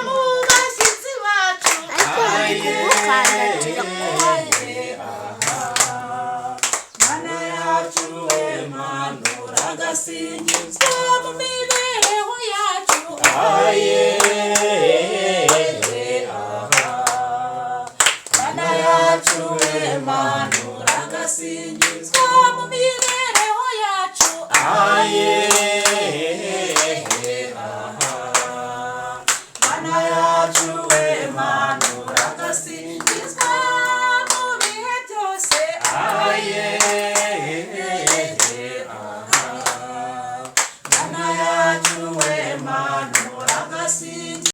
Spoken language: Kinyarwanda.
Mu bashyitsi bacu. Ariko ndi kugukandagira ko. Mana yacu we, Mana, uragasingizwa. Mu mibereho yacu. Aye, aha. Mana yacu we, Mana, uragasingizwa. Mu mibereho yacu. Aye, aha. Mana yacu.